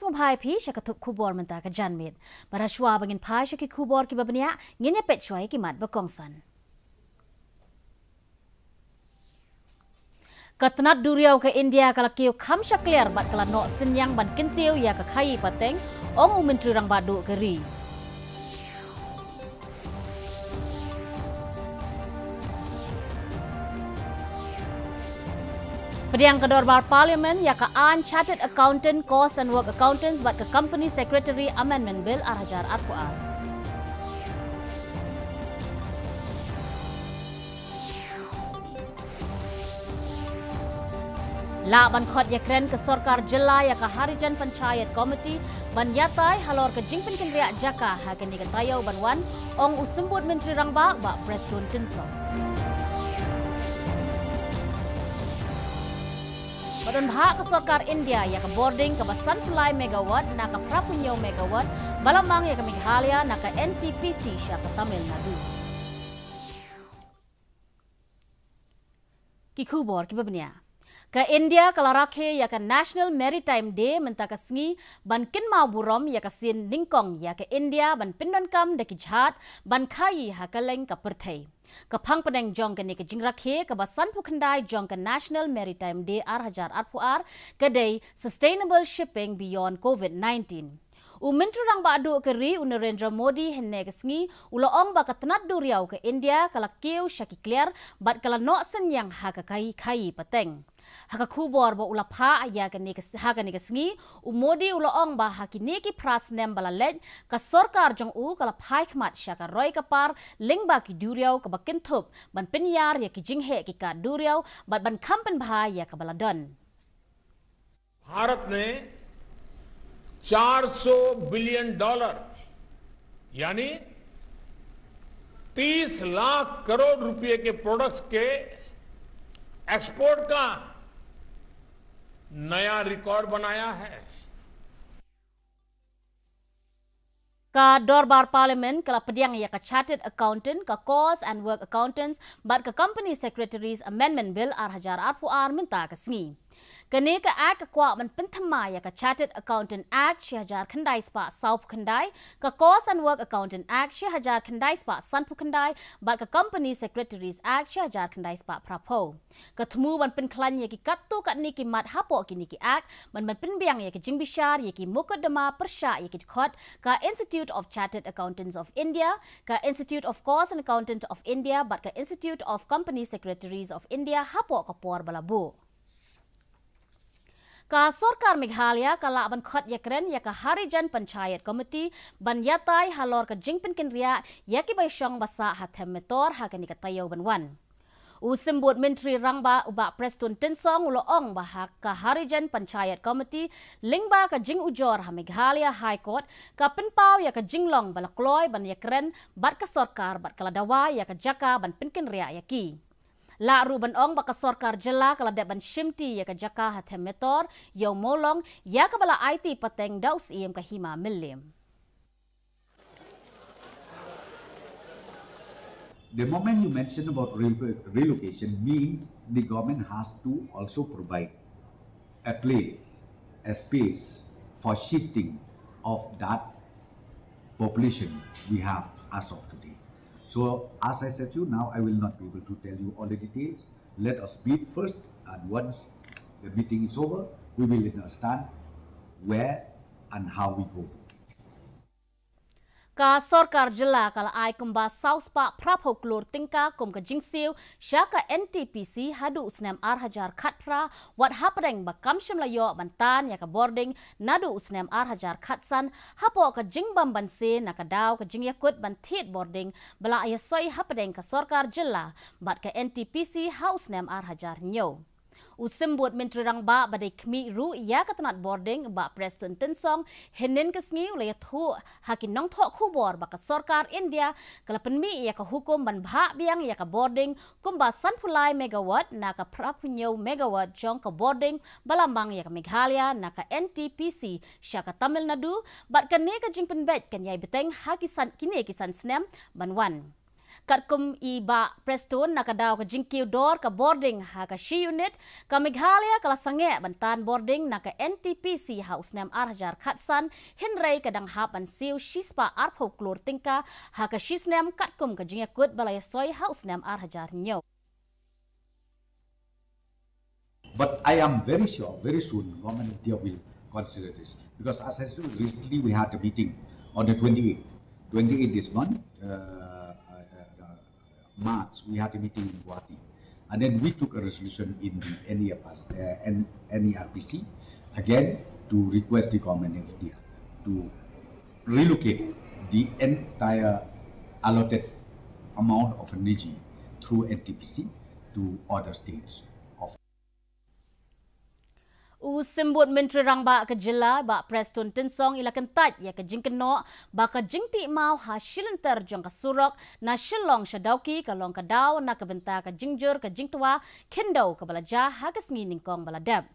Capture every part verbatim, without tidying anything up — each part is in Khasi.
Sngewbha ïa phi sha ka thup khubor mynta ka janmiet. Bad hashwa ba ngin phai sha ki khubor kiba bniah, ngin ïa peit shuwa ïa ki mat ba kongsan. Ka tnat duriaw ka India ka la kiew kham shakliar bad ka la noh synñiang ban kyntiew ïa ka khaïi pateng, ong u Myntri Rangbah Duh ka ri. Pdiang ka Dorbar Parliament ïa ka aiñ Chartered Accountant, Cost and Work Accountants bad ka Company Secretary Amendment Bill ar hajar arphew ar. Lah ban khot ïakren ka sorkar jylla ïa ka Harijan Panchayat Committee ban ïatai halor ka jingpynkynriah jaka ha kane ka taïew ban wan, ong u Symbud Myntri Rangbah, Bah Prestone Tynsong. Ba don bha ka sorkar India ïa ka bording kaba sanphew lai megawatt na ka phraphew hynñiew megawatt ba la mang ïa ka Meghalaya na ka N T P C sha ka Tamil Nadu. Ki khubor kiba bniah. Ka India ka la rakhe ïa ka National Maritime Day mynta ka sngi ban kynmaw burom ïa ka sien nyngkong ïa ka India ban pyndonkam da ki jhad ban khaïi ha kylleng ka pyrthei. Ka phang pdeng jong kane ka jingrakhe kaba sanphew khyndai jong ka National Maritime Day ar hajar arphew ar ka dei Sustainable Shipping Beyond Covid nineteen. U Myntri Rangbah Duh ka ri u Narendra Modi hynne ka sngi u la ong ba ka tnat duriaw ka India ka la kiew sha ki kliar bad ka la noh synñiang ha ka khaïi, khaïi pateng. Ha ka khubor ba u la phah ïa kane ka, ha kane ka sngi, u Modi u la ong ba ha kine ki phra snem ba la leit, ka sorkar jong u ka la phai khmat sha ka roi ka par lyngba ki duriaw kaba kynthup ban pynïar ïa ki jingheh ki kad duriaw bad ban kham pynbha ïa kaba la don. भारत ने चार सौ बिलियन डॉलर, यानी तीस लाख करोड़ रुपए के प्रोडक्ट्स के एक्सपोर्ट का नया रिकॉर्ड बनाया है। Ka Dorbar Parliament ka la pdiang ïa ka Chartered Accountant, ka Cost and Work Accountants bad ka Company Secretaries Amendment Bill ar hajar arphew ar mynta ka sngi. Kane ka Act ka kwah ban pynthymmai ïa ka Chartered Accountant Act shi hajar khyndai spah sawphew khyndai, ka Cost and Work Accountant Act shi hajar khyndai spah sanphew khyndai bad ka Company Secretaries Act shi hajar khyndai spah phraphew. Ka thmu ban pynkhlaiñ ïa ki katto katne ki mat hapoh kine ki Act, ban, ban pynbiang ïa ki jingbishar ïa ki mukotduma pyrshah ïa ki dkhot ka Institute of Chartered Accountants of India, ka Institute of Cost and Accountant of India bad ka Institute of Company Secretaries of India hapoh ka por ba la buh. Ka sorkar Meghalaya ka lah ban khot ïakren ïa ka Harijan Panchayat Committee ban ïatai halor ka jingpynkynriah ïa ki baishong basah ha Them Metor ha kane ka taïew ban wan. U Symbud Myntri Rangbah u Bah Prestone Tynsong u la ong ba ha ka Harijan Panchayat Committee lyngba ka jingujor ha Meghalaya High Court ka pynpaw ïa ka jinglong ba la kloi ban ïakren bad ka sorkar bad ka la dawa ïa ka jaka ban pynkynriah ïa ki. Lah ruh ban ong ba ka sorkar jylla ka la dep ban shimti ïa ka jaka ha Them Metor, Ïew Mawlong, ïa kaba la aiti pateng da u Syiem ka Hima Mylliem. The moment you mention about relo-, relocation means the government has to also provide a place, a space for shifting of that population we have as of today. So, as I said to you, now I will not be able to tell you all the details. Let us meet first, and once the meeting is over, we will understand where and how we go. Ka sorkar jylla ka la ai kumba saw spah phraphew klur tyngka kum ka jingsiew sha ka N T P C haduh u snem ar hajar khatphra, wat hapdeng ba kam shym la ïoh ban tan ïa ka bording naduh u snem ar hajar khatsan, hapoh ka jingbym banse na ka daw ka jingïakut ban thied bording ba la ïasoi hapdeng ka sorkar jylla bad ka N T P C ha u snem ar hajar hynñiew. U Symbud Myntri Rangbah ba dei khmih ruh ïa ka tnat bording, Bah Prestone Tynsong, hynnin ka sngi u la ïathuh ha ki nongthoh khubor ba ka sorkar India ka la pynmih ïa ka hukum ban bhah biang ïa ka bording kumba sanphew lai megawatt na ka phraphew hynñiew megawatt jong ka bording ba la mang ïa ka Meghalaya na ka N T P C sha ka Tamil Nadu, bad kane ka jingpynbeit kan ïai bteng ha ki san, kine ki san snem ban wan. Katkum i Bah Prestone, na ka daw ka jingkiew dor ka bording ha ka shi unit, ka Meghalaya ka la sangeh ban tan bording na ka N T P C ha u snem ar hajar khatsan, hynrei ka dang hap ban siew shispah arphew klur tyngka ha ka shi snem katkum ka jingïakut ba la ïasoi ha u snem ar hajar hynñiew. But I am very sure very soon Government of India will consider this. Because as I said, recently we had a meeting on the twenty-eighth, twenty-eighth this month, uh, uh, uh, March, we had a meeting in Guwahati. And then we took a resolution in the N E F R, uh, N-, N E R P C, again to request the Government of India to relocate the entire allotted amount of energy through N T P C to other states. U Symbud Myntri Rangbah ka jylla, Bah Prestone Tynsong, i la kyntait ïa ka jingkynnoh ba ka jingtih maw ha shilynter jong ka surok na Shillong sha Dawki ka long ka daw na ka bynta ka jingjur ka jingtwa khyndew kaba la jia ha ka sngi nyngkong ba la dep.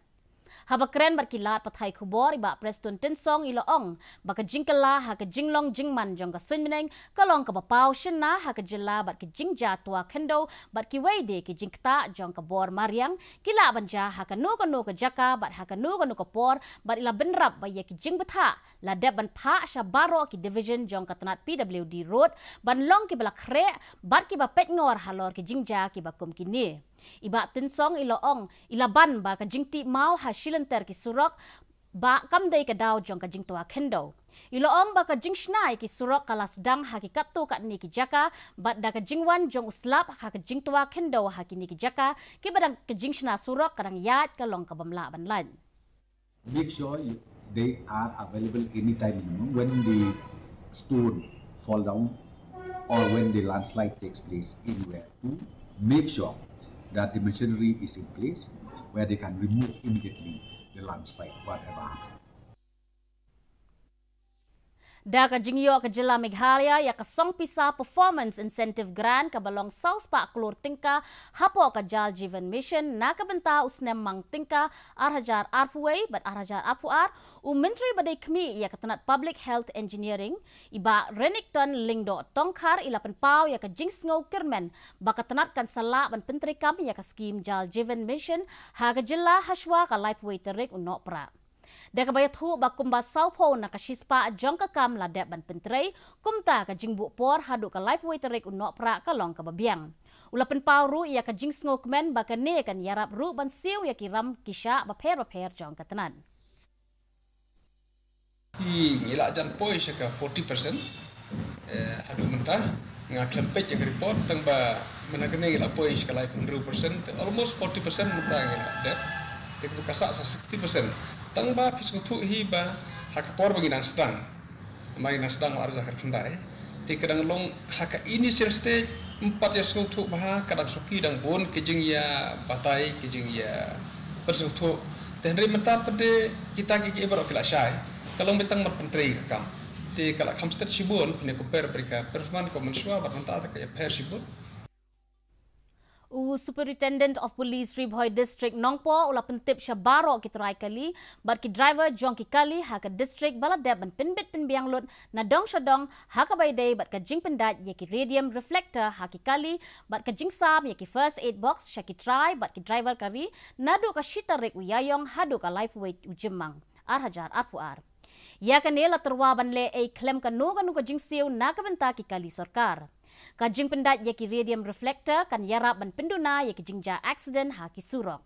Haba kren bad ki lad pathai khubor, i Bah Prestone Tynsong i la ong ba ka jingkylla ha ka jinglong jingman jong ka suiñbneng ka long kaba paw shynna ha ka jylla bad ka jingjia twa khyndew bad kiwei de ki jingktah jong ka bor mariang ki lah ban jia ha kano kano ka jaka bad ha kano kano ka por, bad i la bynrap ba ïa ki jingbthah la dep ban phah sha baroh ki division jong ka tnat P W D Road ban long kiba la khreh bad kiba peitngor halor ki jingjia kiba kum kine. I Bah Tynsong i la ong, i la ban ba ka jingtih maw ha shilynter ki surok ba kam dei ka daw jong ka jingtwa khyndew. I la ong ba ka jingshna ïa ki surok ka la sdang ha ki katto katne ki jaka, bad da ka jingwan jong u slap ha ka jingtwa khyndew ha kine ki jaka, kiba dang ka jingshna surok ka dang ïaid ka long kaba ym lah ban lait. Make sure you, they are available anytime in the morning when the stone fall down or when the landslide takes place anywhere, to make sure that the machinery is in place where they can remove immediately the landslide, whatever happened. Da ka jingïoh ka jylla Meghalaya ïa ka song pisa Performance Incentive Grant kaba long saw spah klur tyngka hapoh ka Jal Jeevan Mission na ka bynta u snem mang tyngka ar hajar arphew wei bad ar hajar arphew ar, u Myntri ba dei khmih ïa ka tnat Public Health Engineering, i Bah Renikton Lyngdoh Tongkhar, i la pynpaw ïa ka jingsngew kyrmen ba ka tnat kan sa lah ban pyntreikam ïa ka skhim Jal Jeevan Mission ha ka jylla hashwa ka laiphew wei tarik u Nohprah. Da kaba ïathuh ba kumba sawphew na ka shispah jong ka kam la dep ban pyntrei, kumta ka jingbuh por haduh ka laiphew wei tarik u Nohprah ka long kaba biang. U la pynpaw ruh ïa ka jingsngew kmen ba kane kan ïarap ruh ban siew ïa ki ram ki shah bapher bapher jong ka tnat. Ngi la jan poi sha ka forty percent. Eh, haduh mynta nga khlem peit ïa ka report, tang ba mynta kane ngi la poi sha ka laiphew hynriew percent, te almost forty percent mynta ngi la dep. Te ka sah sa sixty percent. Tang ba phi sngewthuh hi ba ha ka por ba ngi dang sdang, ba ngi dang sdang ar hajar khatkhyndai, te ka dang long ha ka initial stage, ym pat ïa sngewthuh bha, ka dang suki dang bun ki jingïabatai, ki jingïa pynsngewthuh. Te hynrei mynta pat de kita ki, ki baroh ki la shai. Ka long beit tang ban pyntrei ka kam. Te ka la kham stet shibun phin ïa compare bad ka performance ka mynshuwa bad mynta te ka ïapher shibun. U Superintendent of Police Ri Bhoi District Nongpoh u la pyntip sha baroh ki trai kali bad ki driver jong ki kali ha ka district ba la dep ban pynbit pynbiang lut na dong sha dong ha kaba ïadei bad ka jingpyndait ïa ki radium reflector ha ki kali bad ka jingsam ïa ki first aid box sha ki trai bad ki driver kali naduh ka shi tarik u Ïaïong haduh ka laiphew wei u Jymmang ar hajar arphew ar. Ïa kane la tyrwa ban leh ei khlem kano kano ka jingsiew na ka bynta ki kali sorkar. Ka jingpyndait ïa ki radium reflector kan ïarap ban pynduna ïa ki jingjia accident ha ki surok.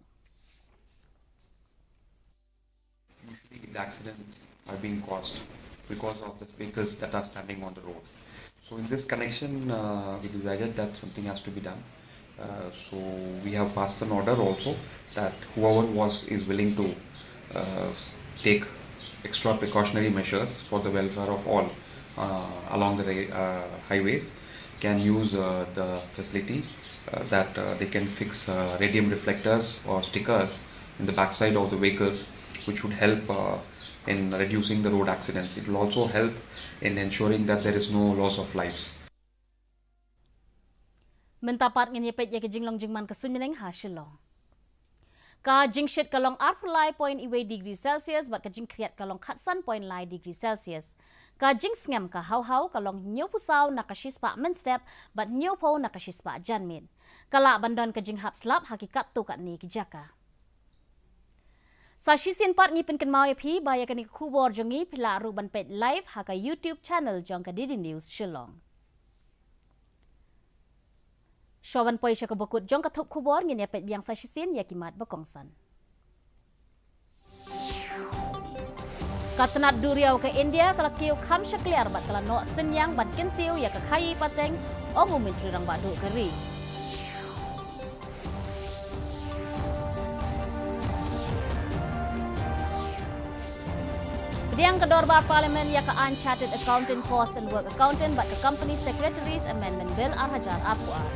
Usually the accidents are being caused because of the vehicles that are standing on the road. So in this connection, uh, we decided that something has to be done. Uh, so we have passed an order also that whoever was is willing to uh, take extra precautionary measures for the welfare of all uh, along the uh, highways can use uh, the facility uh, that uh, they can fix uh, radium reflectors or stickers in the backside of the vehicles, which would help uh, in reducing the road accidents. It will also help in ensuring that there is no loss of lives. Mynta pat ngin ïa peit ïa ki jinglong jingman ka suiñ bneng ha Shillong. Ka jingshit ka long arphew lai point wei degree Celsius bad ka jingkhriat ka long khatsan point lai degree Celsius. Ka jingsngem ka hawhaw ka long hynñiewphew saw na ka shispah mynstep bad hynñiewphew na ka shispah janmiet. Ka lah ban don ka jinghap slap ha ki katto katne ki jaka. Sa shisien pat ngi pynkynmaw ïa phi ba ïa kane ka khubor jong ngi phi lah ruh ban peit live ha ka YouTube channel jong ka D D News Shillong. Shuwa ban poi sha kaba kut jong ka thup khubor, ngin ïa peit biang sa shisien ïa ki mat ba kongsan. Ka tnat duriaw ka India ka la kiew kham shakliar bad ka la noh synñiang ban kyntiew ïa ka khaïi pateng, ong u Myntri Rangbah Duh ka ri. Pdiang ka dorbar Parliament ïa ka aiñ Chartered Accountant Post and Work Accountant bad ka Company Secretaries Amendment Bill ar hajar arphew ar.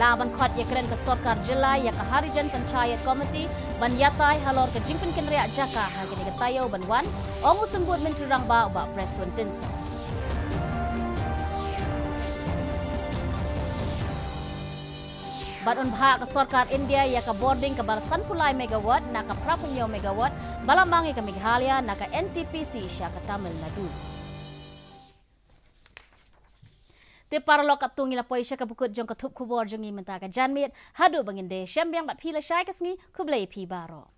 La ban khot ïakren ka sorkar jylla ïa ka Harijan Panchayat Committee ban ïatai halor ka jingpynkynriah jaka ha kane ka taïew ban wan, ong u Symbud Myntri Rangbah u Bah Prestone Tynsong. Bad un bhah ka sorkar India ïa ka bording kaba sanphew lai megawatt na ka phraphew hynñiew megawatt ba la mang ïa ka Meghalaya na ka N T P C sha ka Tamil Nadu. Te paralok, katto ngi la poi sha kaba kut jong ka thup khubor jong ngi mynta ka janmiet. Haduh ba ngin dei shem biang bad phi lashai ka sngi, khublei phi baroh.